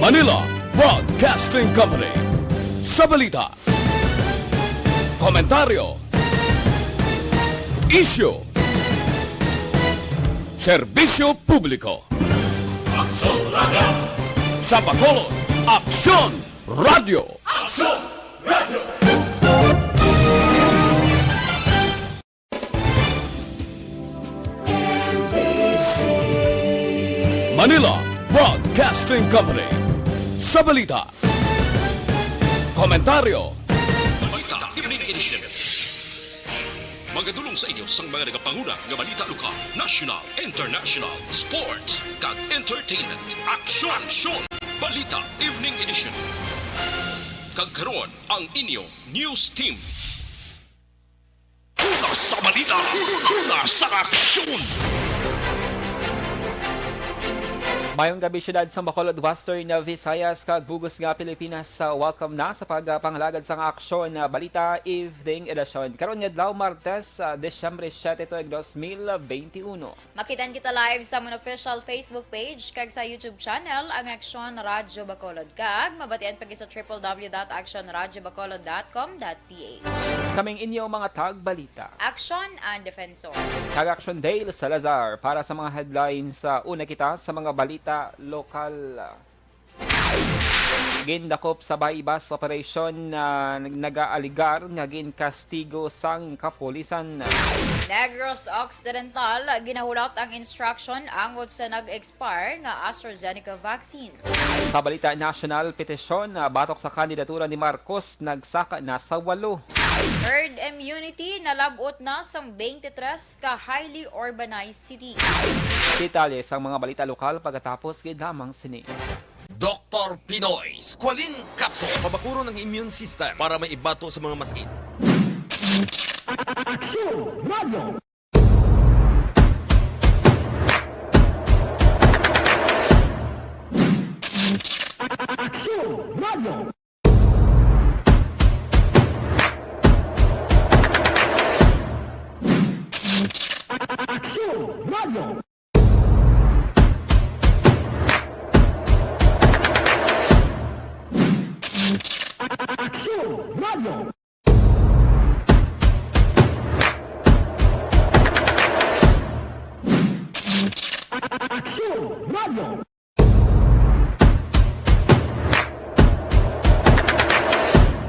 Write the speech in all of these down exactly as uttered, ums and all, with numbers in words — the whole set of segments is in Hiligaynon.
Manila Broadcasting Company. Sa balita, komentaryo, isyu, serbisyo publiko. Aksyon Radio. Sa Bacolod, Aksyon Radio. Aksyon Radio. Manila Broadcasting Company. Sa balita, komentaryo, Balita Evening Edition. Magadulong sa inyo sang mga nagapanguna nga balita lokal, national, international, sports, kag entertainment. Aksyon! Aksyon! Balita Evening Edition. Kag karon, ang inyo news team. Una sa balita, una sa aksyon. Mayong gabi, siyudad sang Bacolod, Western Visayas, kag bug-os nga Pilipinas. Ah, welcome na sa pagpangalagad sang Aksyon, ah, Balita Evening Edition. Karon nga adlaw, Martes, ah, Disyembre siete tuig dos mil veintiuno. Makitaan kita live sa amon official Facebook page kag sa YouTube channel, ang Aksyon Radyo Bacolod. Kag mabatian pa gid sa triple W dot aksyon radyo bacolod dot com dot P H. Kaming inyo mga tagbalita. Aksyon and Defensor. Kag Aksyon Dale Salazar para sa mga headlines. Sa una kita sa mga balita lokal. Gindakop sa buy-bust operation na nag-, nagaaligar nga ginkastigo sang kapulisan. Negros Occidental, ginahulat ang instruction angot sa nag-expire nga AstraZeneca vaccine. Sa balita nasyonal, petisyon, ah, batok sa kandidatura ni Marcos nagsaka na sa walo. Herd immunity nalab-ot na sang twenty-three ka highly urbanized city. Detalye sang mga balita lokal pagkatapos gid lamang sini. Doktor Pinoy Squalene Capsule. Pabakuron ang immune system para may ibato sa mga masakit. Aksyon Radio. Aksyon Radio. Aksyon Radio. Aksyon Radio. Aksyon Radio.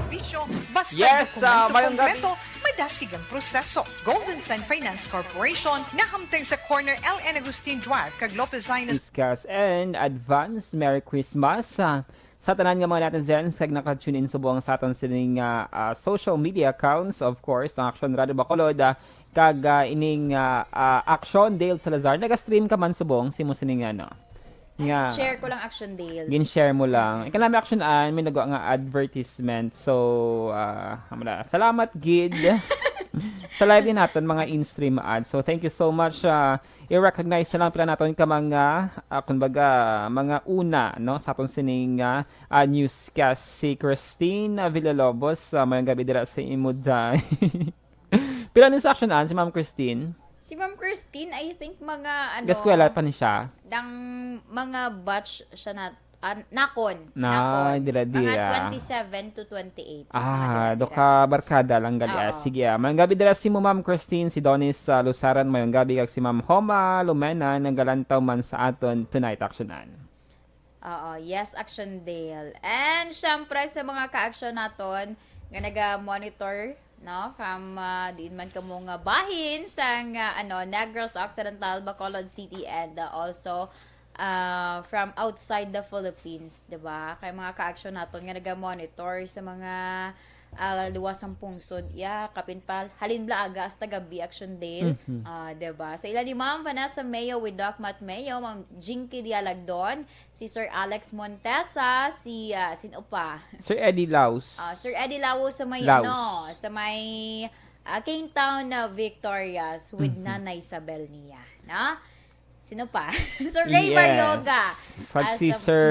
Bisyo, basta Yes, ah, dokumento mayong gabi. Kompleto, may dasig ang proseso. Goldenstein Finance Corporation, nahamtang sa corner L N Agustin Drive, kag Lopez Ines. Discuss and advance Merry Christmas, ah, sa tanan nga mga netizens kag naka-tune in subong sa aton sining, ah, ah, social media accounts, of course, ang Aksyon Radio Bacolod, ah, kag, ah, ining, ah, ah, Aksyon Dale Salazar. Naga-stream ka man subong, si mo sining, ano, nga Share ko lang, Aksyon Dale. Gin-share mo lang. Ikaw namin, Aksyon Ann, may nagawa nga advertisement. So, ah, amo na. Salamat gid sa live din naton, mga in-stream ads. So, thank you so much. Ah, i-recognize na lang pila naton ka mga, ah, kumbaga, mga una, no, sa aton sining, ah, ah, newscast, si Christine Villalobos. Ah, mayong gabi dira sa imo, Jai. Pila ni sa Aksyon Ann, si Ma'am Christine? Si Ma'am Christine, I think, mga, ano, Gaskwela pa ni siya? Dang mga batch siya na, ah, nakon, Na, nakon. dira, Mga dira. twenty-seven to twenty-eight. Mga Ah, dira, do dira. ka barkada lang gali. Ah, Oo. sige, ah. Mayong gabi dira si mo, Ma'am Christine, si Donis, ah, Lusaran, mayong gabi, kag si Ma'am Homa Lumena, nagalantaw man sa aton tonight, Aksyon Ann. Oo, yes, Aksyon Dale. And syempre sa mga ka-aksyon naton nga naga-monitor, no, from, ah, diin man kamo nga bahin sang, ah, ano, Negros Occidental, Bacolod City, and, ah, also, ah, from outside the Philippines, di ba? Kay mga ka-aksyon naton nga naga-monitor sa mga, ah, luwas sang pungsod. Ya, kapin pa, halin bala aga hasta gabi, Aksyon Dale. Mhm. Ah, di ba? Sa ila ni Ma'am Vanessa Mayo with Doc Matt Mayo, Ma'am Jinky Dialagdon, si Sir Alex Montesa, si, ah, sino pa? Sir Eddie Laus. Ah, Sir Eddie Laus sa may, Laus. ano, sa may, ah, King Town na Victorias with Mhm. Nanay Isabel niya, no? Sino pa? Sir Ray Yes. Baryoga. Kag si Asa- Sir,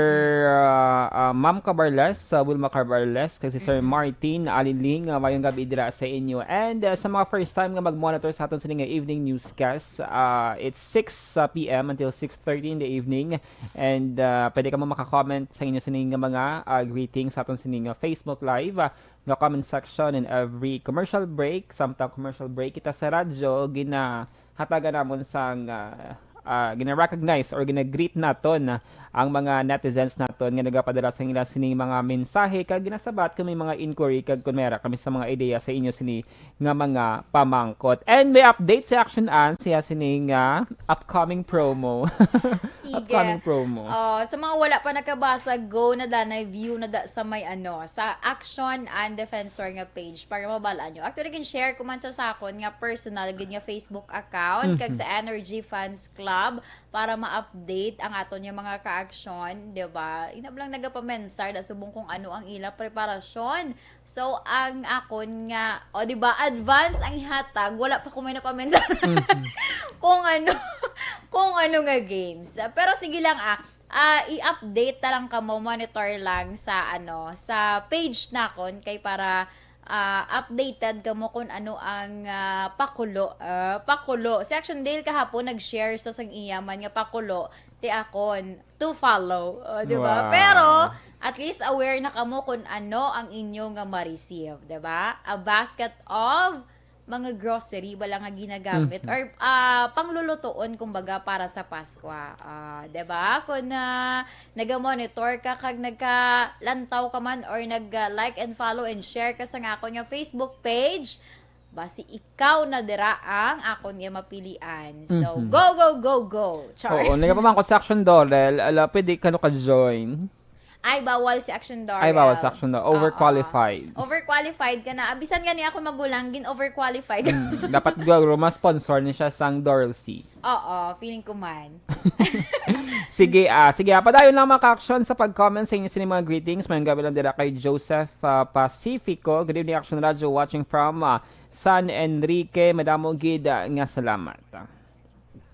ah, ah, Ma'am Cabarles, sa Wilma Cabarles, kag si Sir Mm-mm. Martin Aliling, ah, mayong gabi dira sa inyo. And, ah, sa mga first time nga mag-monitor sa aton sini nga evening newscast, ah, it's six, ah, P M until six thirty in the evening. And, ah, pwede ka mo maka-comment sa inyo sini nga mga, ah, greetings sa aton sini nga Facebook Live. Ah, nga comment section in every commercial break. Samtang commercial break kita sa radyo, ginahatagan namon sang, ah, ah, gina-recognize or gina-greet naton ang mga netizens naton nga nagapadala sa ila sining mga mensahe kag ginasabat kung may mga inquiry kag kung may ara kami sa mga ideya sa inyo sini nga mga pamangkot. And may update si Action Ann siya sini nga upcoming promo. Sige. Upcoming promo. Oh, sa mga wala pa nakabasa, go na danay, view na da sa may ano, sa Action Ann Defensor nga page para mabal-an nyo. Actually, gin-share ko man sa sakon nga personal gid nga Facebook account kag Mhm. sa Energy Fans Club para ma-update ang aton nga mga ka-action, di ba? Inablang nagapamensar da subong kung ano ang ilang preparasyon. So, ang akon nga, o, di ba, advance ang ihatag, wala pa ko may napamensar Mhm. kung ano, kung ano nga games. Pero sige lang, ah, ah, i-update na lang kamo, monitor lang sa, ano, sa page nakon kay para, ah, updated kamo kung ano ang, ah, pakulo, ah, pakulo. Si Action Dale kahapon nag-share sa sang iya man nga pakulo, ti akon to follow, oh, di ba? Wow. Pero at least aware na kamo kung ano ang inyo nga ma-receive, di ba? A basket of mga grocery bala nga ginagamit Mhm. or, ah, panglulutoon, kumbaga, para sa Paskwa. Ah, di ba? Kung, ah, naga-monitor ka kag nagkalantaw ka man or nag, ah, like and follow and share ka sa nga akon nga Facebook page, basi ikaw na dira ang akon nga mapilian. So, Mhm. go, go, go, go! Char. Oo, nagapamangkot sa Action Dorel, ala, pwede ka no ka-join? Ay, bawal si Action Dorel. Ay, bawal si Action Dorel. Oo. Overqualified. Overqualified ka na. Abisan gani ako magulang, gin-overqualified. Mm, dapat guro ma-sponsor ni siya sang Dorel C. Oo, feeling ko man. Sige, ah, sige, ah, padayon lang, mga ka-action, sa pag-comment sa inyo sini mga greetings. Mayong gabi lang dira kay Joseph, ah, Pacifico. Good evening, Action Radio, watching from, ah, San Enrique. Madamo gid, ah, nga salamat.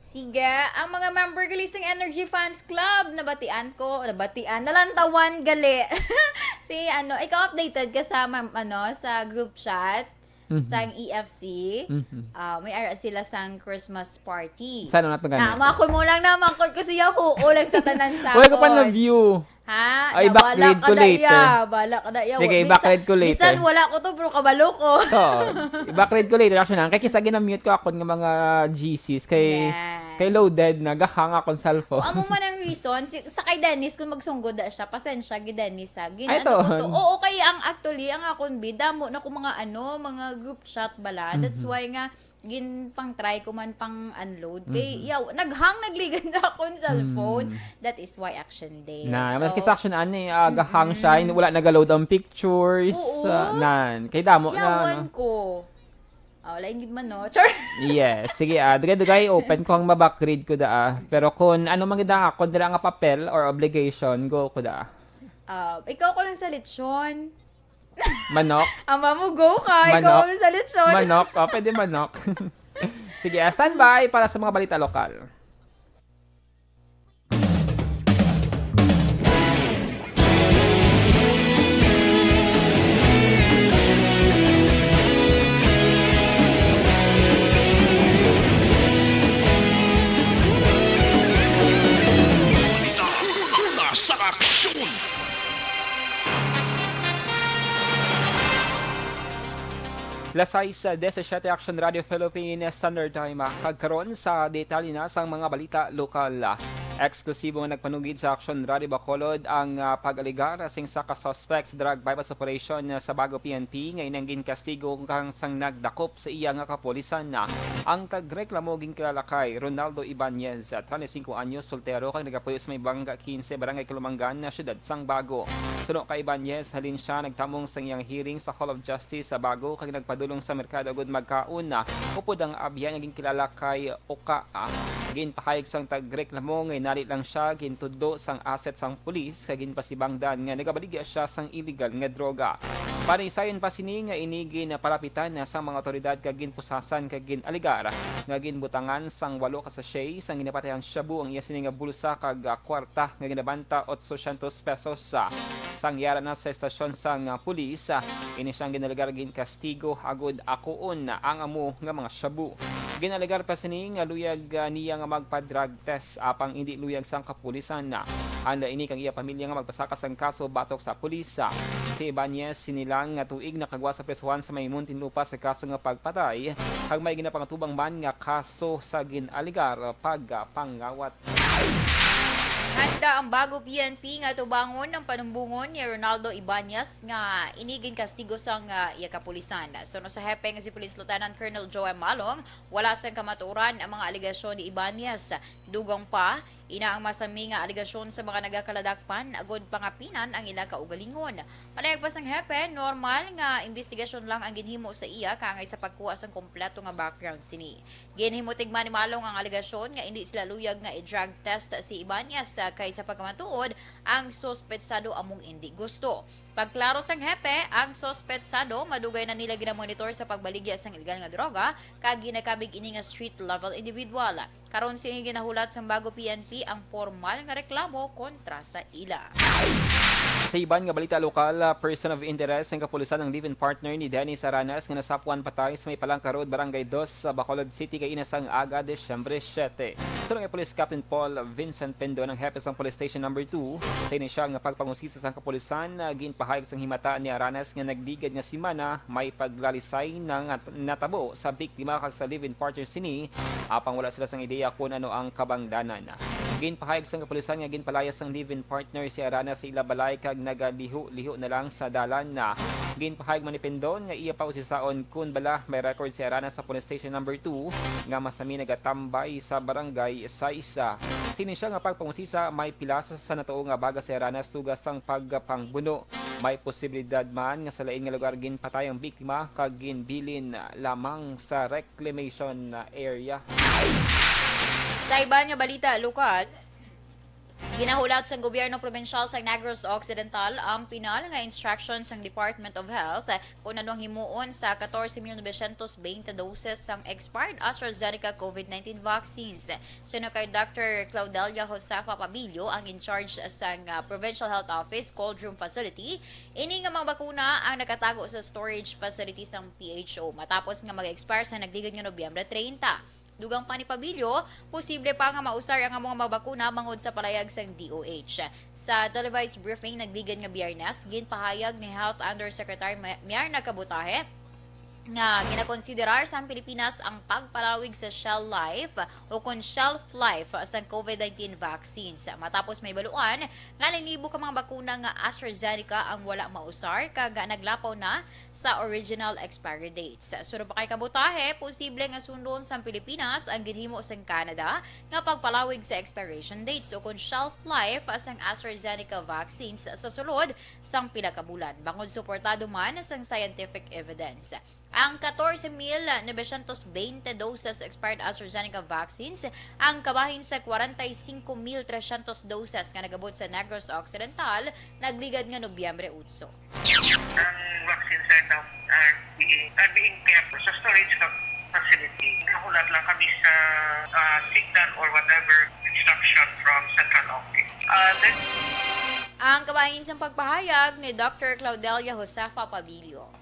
Sige, ang mga member gali sang Energy Fans Club, nabatian ko, nabatian, nalantawan gali. Si, ano, ikaw updated ka sa, mam-, ano, sa group chat Mhm. sang E F C? Mhm. Ah, may ara sila sang Christmas party. Saan ang natunggan Ah, niya? Mga kumo lang na, mangkot ko siya, oo lang sa tanan sa Wala ko pa akon. Na-view. Ha? Ay, Na, back wala grade ka ko na later. Iya, bala ka na iya. Sige, Bisa-, i-back grade ko later. Bisan wala ko to, pero kabalo ko. Oo. I-back grade ko later. Actually, na, kay kisa ginamute ko akon nga mga G Cs kay, Nah. kay loaded na, gahang akong cellphone. O, amo man ang reason. Si, sa kay Dennis, kung magsunggod na siya, pasensya, gi Dennis, ha. Gin-, Ay, ano ko to. To? Oo, kay ang, actually, ang akon bid, damo na ko mga, ano, mga group chat bala. That's Mhm. why nga, gin pang try ko man pang unload. Kay, Mhm. yaw, naghang nagligad na akong cellphone. Mm. That is why Action Day. Na, So, maski sa Action ani, ah, gahang siya, mm-mm. Wala nagaload ang pictures, Oo. Ah, nan. Kay damo na, Yawan no? Ko. Ah, wala yung gid man, no? Char. Yes. Sige, ah, dugay-dugay, open ko ang maback read ko da, ah. Pero kung ano man gid ang akon dira nga papel or obligation, go ko da. Ah, ikaw ko lang sa lechon. Manok. Ama mo, go ka. Ikaw Manok. Ang sa lechon. Manok. Oh, pwede manok. Sige, ah, standby para sa mga balita lokal. Una sa aksyon. Las sais diecisiete, Action Radio Philippines Standard Time. Kag karon sa detalye na sang mga balita lokal. Eksklusibo nga nagpanugid sa Action Radio Bacolod ang, ah, pag-alegar sing isa ka suspect sa drug buy-bust operation sa Bago P N P nga inang ginkastigo kang sang nagdakop sa iya nga kapulisan. Ang tagreklamo ginkilala kay Ronaldo Ibanez, treinta y cinco anyos, soltero kag nagapuyo sa may Bangga quince, Barangay Kalumangan, siyudad sang Bago. Suno kay Ibanez, halin siya nagtamong sang iyang hearing sa Hall of Justice sa Bago kag nagpadulong sa merkado agud magkaon, upod ang abyan nga ginkilala kay Oka. Ginpahayag sang tagreklamo nga inali lang siya gintudlo sang asset sang pulis kag ginpasibangdan nga nagabaligya siya sang illegal nga droga. Panaysayon pa sini nga ini ginpalapitan na sang mga awtoridad kag ginpusasan kag gin-alegar nga ginbutangan sang walo ka sachet sang ginapatayang shabu ang iya sini nga bulsa kag, ah, kwarta nga ginabanta otsosyentos pesos. Ah, sang yara na sa estasyon sang, ah, pulis, ah, ini siyang ginalegar ginkastigo agod akuon ang amo nga mga shabu. Ginalegar pa sini nga luyag, ah, niya nga magpa-drug test apang indi luyag sang kapulisan. Handa ini kang iya pamilya nga magpasaka sang kaso batok sa pulis. Si Ibanez sini lang nga tuig nakagwa sa prisohan sa may Muntinlupa sa kaso nga pagpatay, kag may ginapangatubang man nga kaso sa gin-alegar pagpangawat. Handa ang bago P N P nga tubangon ang panumbongon ni Ronaldo Ibanez nga ini ginkastigo sang, ah, iya kapulisan. Suno sa hepe nga si Police Lieutenant Colonel Joe M. Malong, wala sang kamatuoran ang mga alegasyon ni Ibanez. Dugang pa, ina ang masami nga alegasyon sa mga nagakaladakpan agod pangapinan ang ila kaugalingon. Palayag pa sang hepe, normal nga imbestigasyon lang ang ginhimo sa iya kaangay sa pagkuha sang kompleto nga background sini. Ginhimutig man ni Malong ang alegasyon nga indi sila luyag nga i-drug test si Ibanez, ah, kay sa pagkamatuod, ang suspetsado among indi gusto. Pagklaro sang hepe, ang suspetsado madugay na nila ginamonitor sa pagbaligya sang illegal nga droga, kag ginakabig ini nga street level individual. Karon sini ginahulat sang bago P N P ang formal nga reklamo kontra sa ila. Sa iban nga balita lokal, ah, person of interest ang kapulisan ang live-in partner ni Dennis Aranas nga nasapwan patay sa may Palangka Road, Barangay Dos, sa Bacolod City, kay ina sang aga, Disyembre siyete. Suno kay Police Captain Paul Vincent Pendon, ang hepe sang Police Station Number Two, sa ini siya nga pagpangusisa sang kapulisan, ah, ginpahayag sang himata ni Aranas nga nagligad nga semana may paglalisay na nga natabo sa biktima kag sa live-in partner sini, apang wala sila sang ideya kon ano ang kabangdanan. Ginpahayag sang kapulisan nga ginpalayas sang live-in partner si Arana sa ila balay kag nagaliho-liho na lang sa dalan. Ginpahayag man ni Pendon nga iya pa usisaon kon bala may record si Arana sa Police Station Number Two nga masami nagatambay sa Barangay Sais. Sini siya nga pagpangusisa, may pila sa, sa natuo nga baga si Arana sa tugas sang pagpangbuno. May posibilidad man nga sa lain nga lugar ginpatay ang biktima kag ginbilin lamang sa reclamation area. Sa iban nga balita lokal, ginahulat sang gobyerno probinsyal sa Negros Occidental ang pinal nga instruction sang Department of Health kung ano ang himuon sa katorse mil novecientos veinte doses sang expired AstraZeneca COVID nineteen vaccines. Suno kay Doctor Claudelia Josefa Pabillo, ang in charge sang, ah, Provincial Health Office Cold Room Facility, ini nga mga bakuna ang nakatago sa storage facility sang P H O matapos nga mag-expire sa nagligad nga Nobyembre treinta. Dugang pa ni Pabillo, posible pa nga mausar ang amo nga mga bakuna bangod sa palayag sang D O H. Sa televised briefing nagligad nga Biyernes, ginpahayag ni Health Undersecretary Ma-, Myrna Cabutahe nga ginakonsiderar sang Pilipinas ang pagpalawig sa shelf life o kon shelf life sang COVID nineteen vaccines matapos mahibaluan nga linibo ka mga bakuna nga AstraZeneca ang wala mausar kag naglapaw na sa original expiry dates. Suno pa kay Cabutahe, posible nga sundon sang Pilipinas ang ginhimo sang Canada nga pagpalawig sa expiration dates o kon shelf life sang AstraZeneca vaccines sa sulod sang pila ka bulan, bangod suportado man sang scientific evidence. Ang katorse mil novecientos veinte doses expired AstraZeneca vaccines, ang kabahin sa kwarenta y singko mil tresyentos doses nga nag-abot sa Negros Occidental, nagligad nga Nobyembre otso. Ang vaccines are now, are being, are being kept sa storage fa-, facility. Nahulat lang kami sa, ah, signal or whatever instruction from central office. Ah, then Ang kabahin sang pagpahayag ni Doctor Claudelia Josefa Pabillo.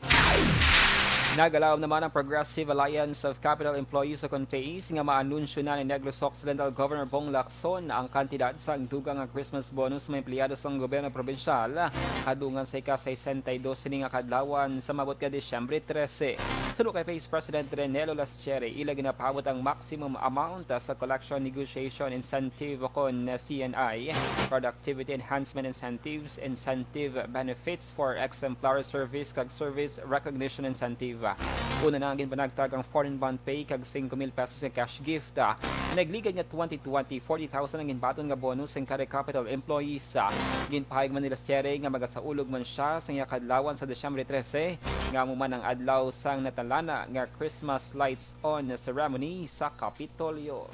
Nagalaom naman ang Progressive Alliance of Capitol Employees o kon PACE nga maanunsyo na ni Negros Occidental Governor Bong Lacson ang kantidad sang dugang nga Christmas bonus sa mga empleyado sang gobyerno probinsyal hadungan sa ika-sesenta y dos sini nga kaadlawan sa maabot nga Disyembre trese. Suno kay PACE President Renelo Laschiere, ila ginapaabot ang maximum amount sa Collection Negotiation Incentive o kon C N I, Productivity Enhancement Incentives, Incentive Benefits for Exemplary Service, kag Service Recognition Incentive. Una na ang ginpanagtag ang foreign bond pay kag singko mil pesos nga cash gift. Nagligad nga twenty twenty, forty thousand ang ginbaton nga bonus sang kada Capitol employees. Ginpahayag man ni Laschiere nga magasaulog man siya sa iya kaadlawan sa Disyembre trese, nga amo man ang adlaw sang natalana nga Christmas Lights On Ceremony sa Kapitolyo.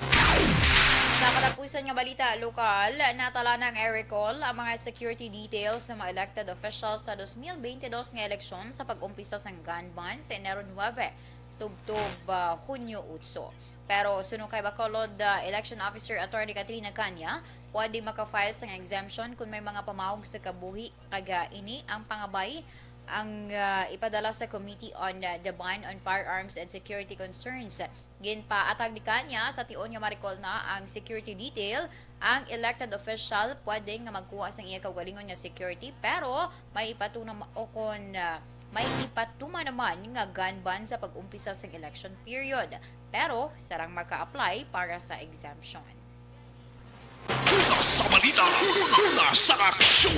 Sa katapusan nga balita lokal, natala na ang ERECOL ang mga security details sa mga elected officials sa dos mil bente dos nga eleksyon sa pag-umpisa sang gun ban sa Enero nuebe tubtob, ah, Hunyo otso. Pero suno kay Bacolod, ah, Election Officer Attorney Katrina Caña, pwede maka-file sang exemption kung may mga pamaog sa kabuhi, kag, ah, ini ang pangabay ang, ah, ipadala sa Committee on, ah, the Ban on Firearms and Security Concerns. Ginpaatag ni Caña sa tion nga ma-recall na ang security detail, ang elected official pwede nga magkuha sang iya kaugalingon nga security, pero may ipatuna ma-, o kon, ah, may ipatuman naman nga gun ban sa pag-umpisa sang election period, pero sarang maka-apply para sa exemption. Una sa balita, una sa aksyon.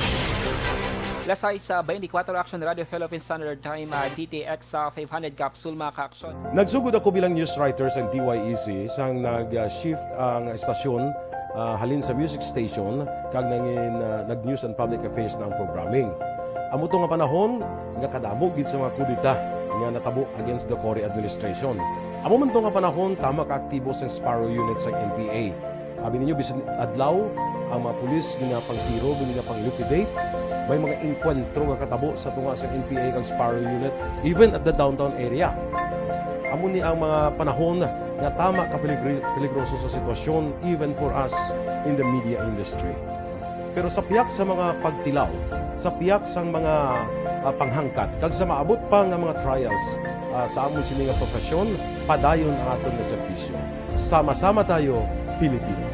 Lasay sa twenty-four Action Radio Philippines Standard Time, ah, D T X, ah, five hundred capsule, mga ka-aksyon. Nagsugod ako bilang news writer sa D Y E C sang nag-shift ang estasyon, ah, halin sa music station kag nangin, ah, nag-news and public affairs na ang programming. Amo to nga panahon nga kadamo gid sa mga kudeta nga natabo against the Cory administration. Amo man to nga panahon, tama ka aktibo sang Sparrow Unit sang N P A. Abi ninyo, bisan adlaw, ang mga pulis ginapangtiro, ginapang-liquidate. May mga engkwentro nga katabo sa tunga sa N P A kag Sparrow Unit, even at the downtown area. Amo ni ang mga panahon nga tama ka peligri-, peligroso sa sitwasyon, even for us in the media industry. Pero sa pihak sa mga pagtilaw, sa pihak sang mga, ah, panghangkat, kag sa maabot pa nga mga trials, ah, sa amon sini nga profesyon, padayon ang aton nga serbisyo. Sama-sama tayo, Pilipino.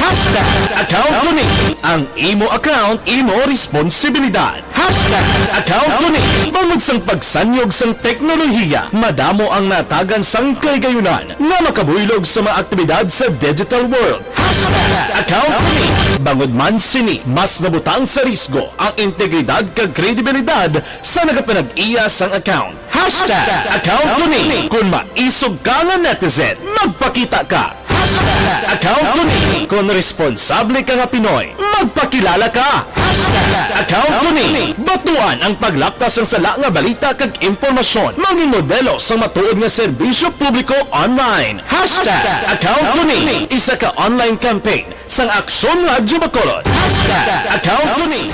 Hashtag account ko ni. Ang imo account, imo responsibilidad. Hashtag account ko ni. Bangod sang pagsanyog sang teknolohiya, madamo ang natagan sang kahigayunan nga makabuylog sa mga aktibidad sa digital world. Hashtag account ko ni. Bangod man sini, mas nabutang sa risgo ang integridad kag kredibilidad sa nagapanag-iya sang account. Hashtag account ko ni. Kung maisog ka nga netizen, magpakita ka. Hashtag account ko ni. Kung responsable ka nga Pinoy, magpakilala ka. Hashtag account ko ni. Batuan ang paglapta sang sala nga balita kag impormasyon. Mangin modelo sa matuod nga serbisyo publiko online. Hashtag account ko ni. Isa ka online campaign sang Aksyon Radyo Bacolod. Hashtag account ko ni.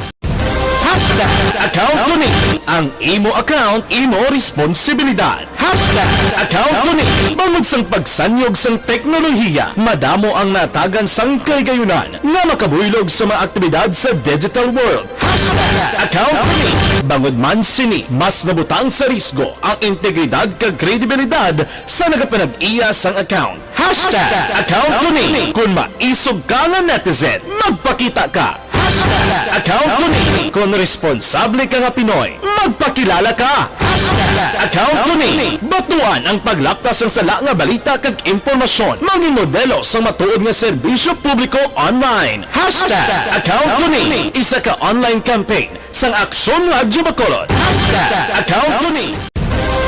Hashtag account ko ni. Ang imo account, imo responsibilidad. Hashtag account ko ni. Bangod sang pagsanyog sang teknolohiya, madamo ang natagan sang kahigayunan nga makabuylog sa mga aktibidad sa digital world. Hashtag account ko ni. Bangod man sini, mas nabutang sa risgo ang integridad kag kredibilidad sa nagapanag-iya sang account. Hashtag account ko ni. Kung maisog ka nga netizen, magpakita ka. Hashtag account ko ni. Kung responsable ka nga Pinoy, magpakilala ka. Hashtag account ko ni. Batuan ang paglapta sang sala nga balita kag impormasyon. Mangin modelo sang matuod nga serbisyo publiko online. Hashtag account ko ni. Isa ka online campaign sang Aksyon Radyo Bacolod. Hashtag account ko ni.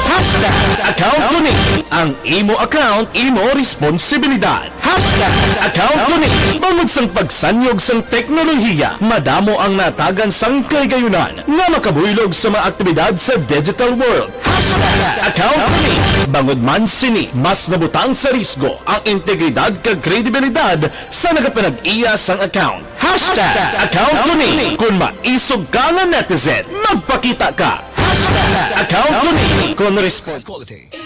Hashtag account ko ni. Ang imo account, imo responsibilidad. Hashtag account ko ni. Bangod sang pagsanyog sang teknolohiya, madamo ang natagan sang kahigayunan nga makabuylog sa mga aktibidad sa digital world. Hashtag account ko ni. Bangod man sini, mas nabutang sa risgo ang integridad kag kredibilidad sa nagapanag-iya sang account. Hashtag account ko ni. Kung maisog ka nga netizen, magpakita ka. Hashtag account ko ni. Kung respons-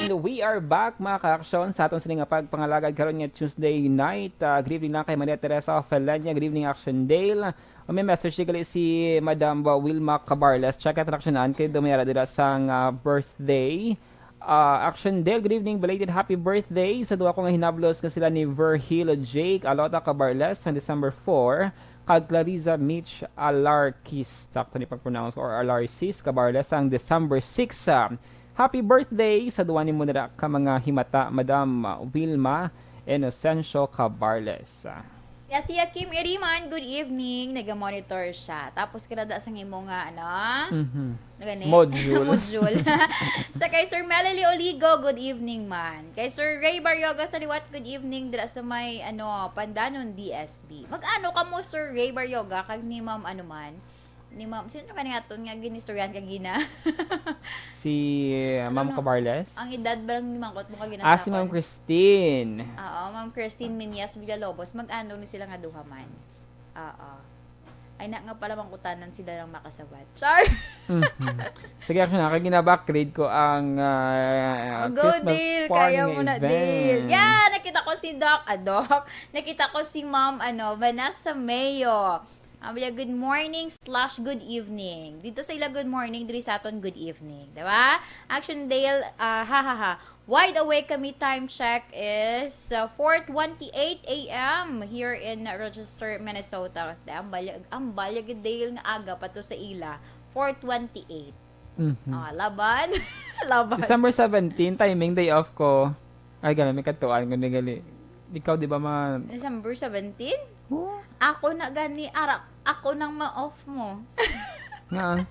And we are back, mga ka-aksyon, sa aton sini nga pagpangalagad karon nga Tuesday night. Ah, good evening lang kay Maria Teresa Felenia. Good evening, Action Dale. Ah, may message gali si Madam Wilma Cabarles. Check it, Action Ann, kay dumayara dira sang, ah, birthday. Ah, Action Dale, good evening. Belated happy birthday sa duha ko nga hinablos nga sila ni Virgil Jake Alota Cabarles sang December four, kag Clariza Mitch Alarquis, sakto ni pag-pronounce ko, or Alarcis Cabarles sang December six. Ah, happy birthday sa duha nimo dira ka mga himata, Madam Wilma Inocencio Cabarles. Si Athea Kim Iriman, good evening. Naga-monitor siya. Tapos kinada sang imo nga, ano? Mhm. Ano gani? Module. Module. Sa kay Sir Melanie Oligo, good evening man. Kay Sir Ray Barrioga sa liwat, good evening. Dira sa may, ano, Pandanon D S B. Mag-ano ka mo, Sir Ray Barrioga, kag ni Ma'am, ano man? ni Ma'am, sino ka ni aton nga ginistoryahan kagina? Si, uh, Ma'am Ano? Cabarles? Ang edad ba lang ni Mangkot mo kagina Ah, sa si Ma'am akon? Christine. Oo, Ma'am Christine Minyas Villalobos, mag-ano ni sila nga duha man. Oo. Ay, na nga pala, mangkutanan sila lang makasabat. Char! Mhm. Sige, actually, na, kay gina-backgrade ko ang, ah, Go, Christmas Dale! party Kaya nga mo na, event. Dale! Yeah! Nakita ko si Doc, ah, Doc. Nakita ko si Ma'am, ano, Vanessa Mayo. Ang bala, "Good morning slash good evening." Dito sa ila, "Good morning," diri sa aton, "Good evening." Diba? Action Dale, ah, ha, ha, ha. Wide awake kami, time check is, uh, four twenty-eight a m here in Rochester, Minnesota. Ang balya, ang balya gid, Dale, nga aga pa to sa ila. Four twenty-eight. Mhm. Ah, laban. Laban. December seventeen, timing day off ko. Ay, gani, may katuan ko ni gali. Ikaw, di ba, ma- December seventeen? Oo. Ako na gani, ara, ako nang ma-off mo. Nga.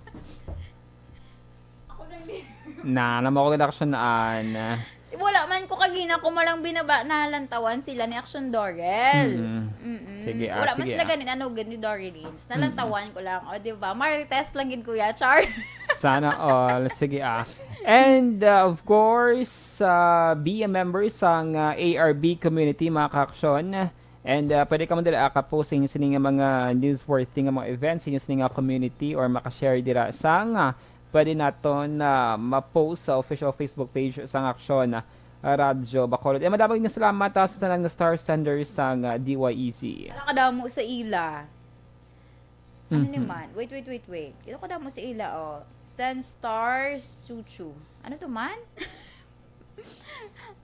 Ako nang li- Na, na mo ko gid action, Ana. Wala man ko kagina ko malang binaba, nalantawan sila ni Action Dorel. Mm-mm. Mm-mm. Sige, ah, Wala man sige, sila ah. ganin, ano, gid ni Dorel Lins. Mm-mm. Nalantawan ko lang. O, di ba? Marites lang gid, kuya. Char. Sana all. Sige, ah. And, uh, of course, uh, be a member sang, uh, A R B community, mga ka-action. And, uh, pwede ka man dira, ah, ka-post sa inyo sini nga mga newsworthy nga mga events sa inyo sini nga community or maka-share dira sang, ah, pwede naton, ah, ma-post sa official Facebook page sang Action, ah, Radyo Bacolod. Eh, madamo nga salamat, ah, sa tanan nga star senders sang, ah, D Y E Z. Wala kadamo sa ila. Ano ni Mhm. man? Wait, wait, wait, wait. Ito ko damo sa ila, oh. Sun Stars Chuchu. Ano to man?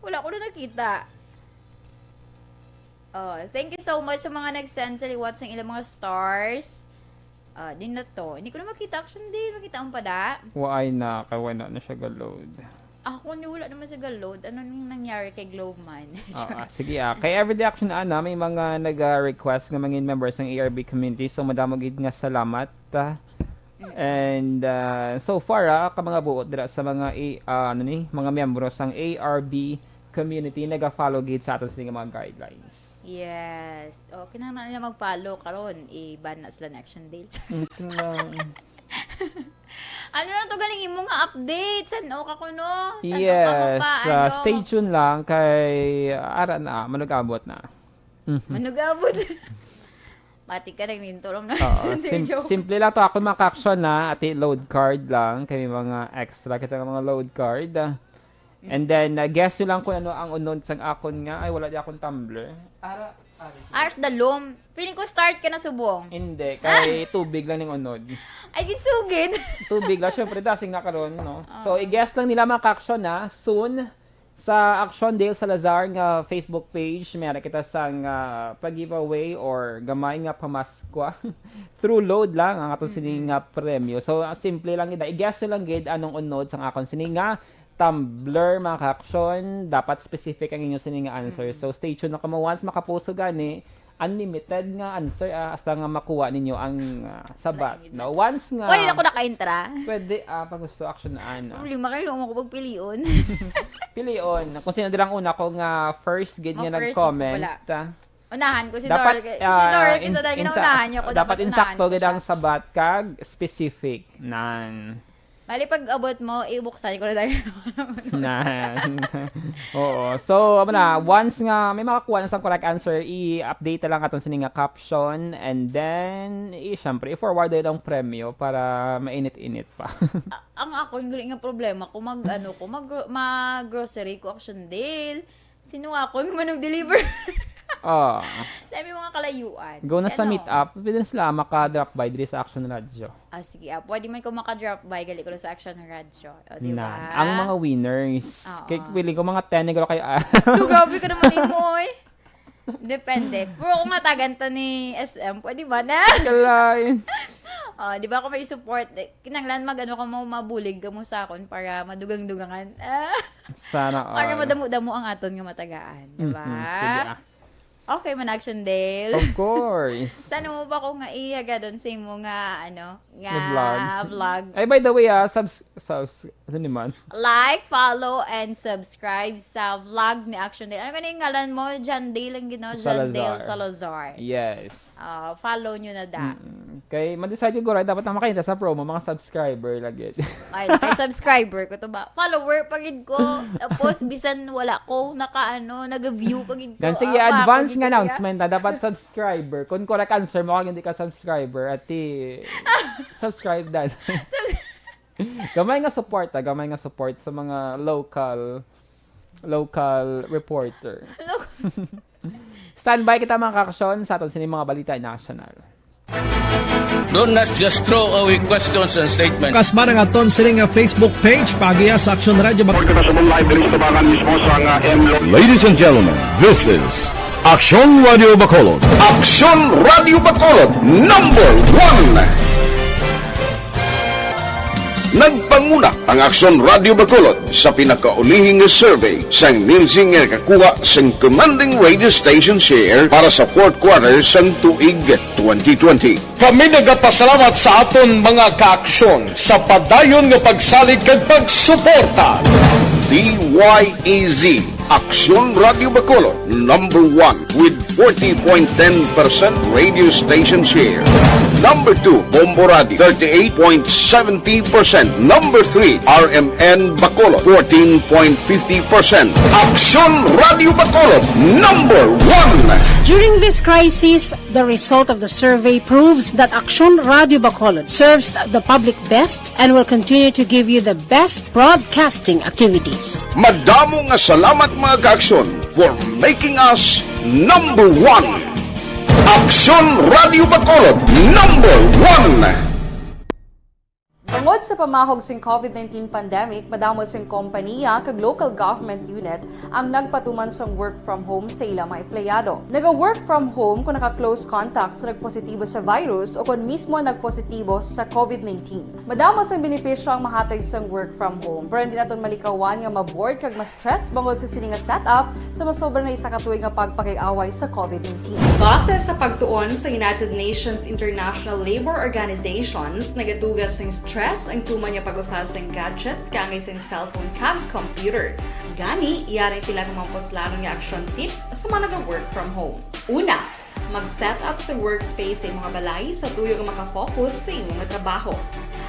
Wala ko na nakita. Oh, thank you so much sa mga nag-send sa liwat sang ilang mga stars. Ah, din na to. Hindi ko na makita. Action din. Makita mo pa da? Waay na, kay wala na siya ga-load. Ako ni wala naman sa ga-load. Ano nang nangyari kay Globe man? Ah, ah, sige, ah. Kay Everyday Action, ana, may mga nag-request nga mangin members ng A R B community. So, madamo gid nga salamat, ah. Mm. And, ah, so far, ah, ka mga buot dira sa mga i-, ah, ano ni, mga miyembro sang A R B community, naga-follow gid sa aton sini nga mga guidelines. Yes. O, kinahanglan nila mag-follow karon, i-ban na sila ni Action Dale. Mm, kinahanglan. Ano na to galing imo nga update? San-o ka kuno? San-o ka mo Yes, pa? ah, Ano? stay tuned lang kay ara na, manug-abot na. Mhm. Manug-abot. Mati ka, nagninto lang na. Oo, Action Dale, sim-, joke. simple lang to. Ako, mga ka-action na, ati, load card lang. Kay may mga extra kita nga mga load card. And then, uh, guess nyo lang kung ano ang unod sang akon nga, ay, wala di akong tumbler. Ara, ari. Ars dalom. Feeling ko start ka na subong. Hindi, kay tubig lang ning unod. Ay, ginsugid. Tubig lang, syempre, dasing na karon, no? So, Oo. i-guess lang nila, mga ka-action, ha. Soon, sa Action Dale Salazar nga Facebook page, may ara kita sang, ah, pag-giveaway or gamay nga pamaskwa. Through load lang ang aton sini Mm-mm. nga premyo. So, ah, simple lang gid. I-guess nyo lang gid anong unod sang akon sini nga tumbler, mga ka-action, dapat specific ang inyo sini nga answer. Mm. So, stay tuned na kamo. Once makapost ko gani, unlimited nga answer, ah, hasta nga makuha ninyo ang, ah, sabat, Unlimited. no? Once nga Pwede na ko naka-entra? Pwede, ah, pag gusto, action na, ano. Problema kayo, mo ko pagpilion. Pilion. Kung sino dilang una ko nga first gid nga Mo first, nag-comment, wala. ah. Unahan ko si Dapat, Dor-, si ah, Dor-, ins-, sa dahil insa-, naunahan niya ko, dapat dapat unahan insakto ko gid siya. ang sabat kag specific. Nan. Bali, pag abot mo, ibuksan ko na tayo. Nan. Oo. So, amo na, Hmm. once nga may makakuha na sa correct answer, i-update na lang aton sini nga caption, and then, i-, syempre, i-forward na lang premyo para mainit-init pa. A-, ang akon, gali nga problema, kung mag, ano ko, mag, mag-grocery ko, Action Dale, sino nga akon manong deliver? Ah. Dami mga kalayuan. Go na sa Ano? meet up. Pwede na sila maka-drop by diri sa Action Radyo. Ah, sige, ah. Pwede man ko maka-drop by, gali ko lang sa Action Radyo. O, di Nan, ba? ang mga winners. Oo. Kay feeling ko mga ten na galo kayo, ah. Lo, grabe ka naman, Imoy. Depende. Pero kung matagan ta ni S M, pwede ba na? Kalay. Oh, di ba, kung may support, eh, kinanglan mag-, ano ka mo, mabulig ka mo sa akon para madugang-dugangan. Ah. Sana Para all. madamo-damo ang aton nga matagaan, di ba? Mhm. Sige, ah. Okay man, Action Dale. Of course. Sana mo ba ko nga iyaga doon sa imo nga, ano, nga Nga vlog. vlog? Ay, by the way, ah, subs-, subs-, ano naman? Like, follow, and subscribe sa vlog ni Action Dale. Ano ka na yung ngalan mo? John Dale ang ginawa? John Dale Salazar. Salazar. Yes. Ah, follow nyo na da. Mm. Kay, ma-decide ko, dapat na makita sa promo, mga subscriber lagi. Ay, kay subscriber ko to ba? Follower pa gid ko. Tapos, bisan wala ko naka, ano, nag-view pa gid ko. Dan, sige, Ah, advance ako nga gid, kuya. announcement na dapat subscriber. Kung correct answer mo, kag hindi ka subscriber, ati, subscribe dan. Subs- Gamay nga support, ah. Gamay nga support sa mga local, local reporter. Look. Standby kita, mga kaaksyon, sa aton sini mga balita national. Do not just throw away questions and statements. Kasmara nga ton sini nga Facebook page, paagiha sa Action Radio Bak- Report ka sa Mumbai, bilis tabangan mismo sa nga M Lo- Ladies and gentlemen, this is Action Radio Bacolod. Action Radio Bacolod, number one. Nagpanguna ang Aksyon Radio Bacolod sa pinakaulihi nga survey sang Nielsen nga nakakuha sang commanding radio station share para sa fourth quarter sang tuig twenty twenty. Kami nagapasalamat sa aton mga kaaksyon sa padayon nga pagsalig kag pagsuporta. D Y E Z, Aksyon Radio Bacolod, number one with forty point ten percent radio station share. Number two, Bombo Radio, thirty-eight point seventy percent. Number three, R M N Bacolod, fourteen point fifty percent. Aksyon Radio Bacolod, number one. During this crisis, the result of the survey proves that Aksyon Radio Bacolod serves the public best and will continue to give you the best broadcasting activities. Madamo nga salamat, mga kaaksyon, for making us number one. Aksyon Radio Bacolod, number one. Tungod sa pamahog sing COVID nineteen pandemic, madamo sing kompanya kag local government unit ang nagpatuman sang work from home sa ila mga empleyado. Naga-work from home kung naka-close contact sa nagpositibo sa virus o kon mismo nagpositibo sa COVID nineteen. Madamo sang benepisyo ang mahatag sang work from home, pero hindi naton malikawan nga ma-bored kag ma-stress bangod sa sini nga setup sa masobra na isa ka tuig nga pagpakig-away sa COVID nineteen. Base sa pagtuon sa United Nations International Labour Organizations, nagaduga sing stress ang tuman nga pag-usa sing gadgets kaangay sing cellphone kag computer. Gani, yari pila ka mga puslanon nga action tips sa mga naga-work from home. Una, mag-set up sa workspace sa imong balay sa tuyo nga maka-focus sa imo nga trabaho.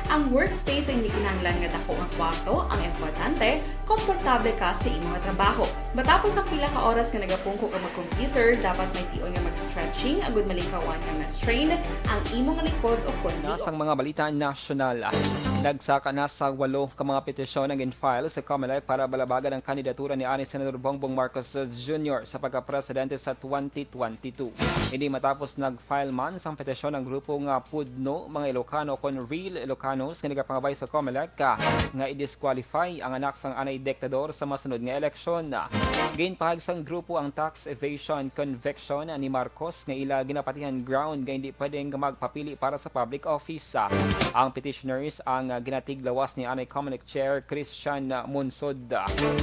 Ang workspace ay hindi kinahanglan nga dako nga kwarto, ang importante, komportable ka sa imo nga trabaho. Matapos ang pila ka oras nga nagapungko ka mag-computer, dapat may tion nga mag-stretching agud malikawan nga ma-strain ang imo nga likod o kon Nas liog. Ang mga balita nasyonal. Nagsaka na sa walo ka mga petisyon ang gin-file sa Comelec para balabagan ang kandidatura ni ani Senador Bongbong Marcos Junior sa pagkapresidente sa twenty twenty-two. Hindi matapos nag-file man sang petisyon ang grupo nga Pudno, mga Ilocano kon Real Ilocanos nga nagapangabay sa Comelec, ah, nga i-disqualify ang anak sang anay diktador sa masunod nga eleksyon. Ginpahayag sang grupo ang tax evasion conviction ni Marcos nga ila ginapatihan ground nga hindi pwedeng magpapili para sa public office. Ang petitioners ang, ah, ginatiglawas ni anay Comelec Chair Christian Monsod.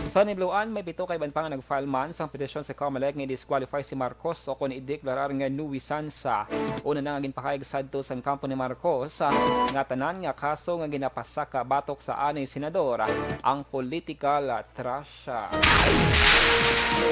Sa nibluan, may pito ka iban pa nga nag-file man sang petisyon sa Comelec nga i-disqualify si Marcos o kon ideklarar nga nuisance. Una na nga ginpahayag sadto sang kampo ni Marcos, ah, nga tanan nga kaso nga ginapasaka batok sa anay senador, ah, ang political, ah, trash, ah.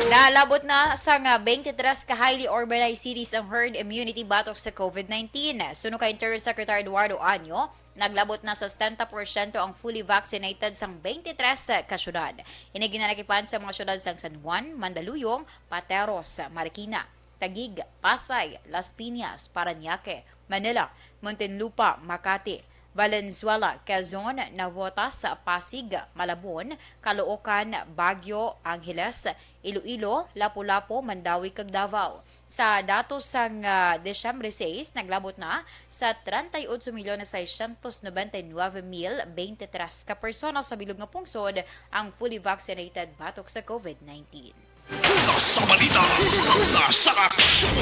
Nalabot na sang, ah, twenty-three ka highly urbanized cities ang herd immunity batok sa COVID nineteen. Suno kay Interior Secretary Eduardo Año, naglabot na sa setenta porsyento ang fully vaccinated sang twenty-three ka syudad. Ini ginanakipan sa mga syudad sang San Juan, Mandaluyong, Pateros, Marikina, Taguig, Pasay, Las Piñas, Parañaque, Manila, Muntinlupa, Makati, Valenzuela, Quezon, Navotas, Pasig, Malabon, Caloocan, Baguio, Angeles, Iloilo, Lapu-Lapu, Mandaue, kag Davao. Sa datos sang, ah, Disyembre sais, naglabot na sa treinta y ocho milyon seiscientos noventa y nueve mil veintitrés ka persona sa bilog nga pungsod ang fully vaccinated batok sa COVID nineteen. Una sa balita, una sa aksyon.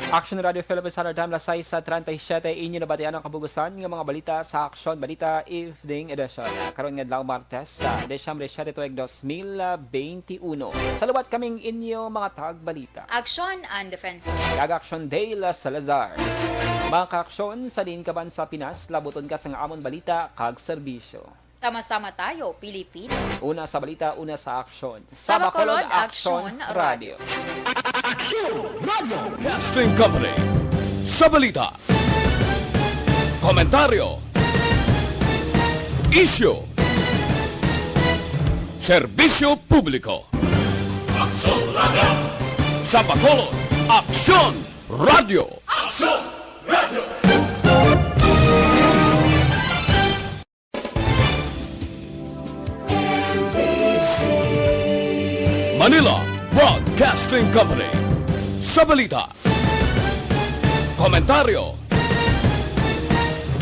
Action Radio Philippines Standard Time, las sais treinta y siete, inyo nabatian ang kabugusan nga mga balita sa Action Balita Evening Edition. Karon nga adlaw, Martes, sa Disyembre siete tuig dos mil benti uno. Saluwat kaming inyo mga tagbalita. Action and Defense. Kag Action Dale Salazar. Mga kaaksyon, sa diin ka man sa Pinas, labuton ka sang amon balita kag serbisyo. Sama-sama tayo, Pilipino. Una sa balita, una sa aksyon. Sa Bacolod, Aksyon Radio. Broadcasting Company. Sa balita, komentaryo, isyu, serbisyo publiko. Aksyon Radio. Sa Bacolod, Aksyon Radio. Aksyon Radio. Manila Broadcasting Company. Sa balita, komentaryo,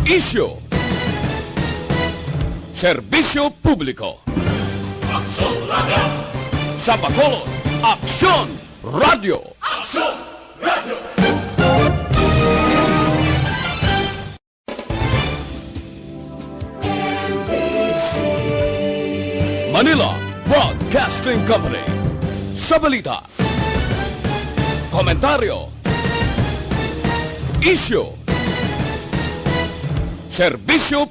isyu, serbisyo publiko. Aksyon Radio. Sa Bacolod, Aksyon Radio. Aksyon Radio. Manila Broadcasting Company. Sa balita, komentaryo, isyu, serbisyo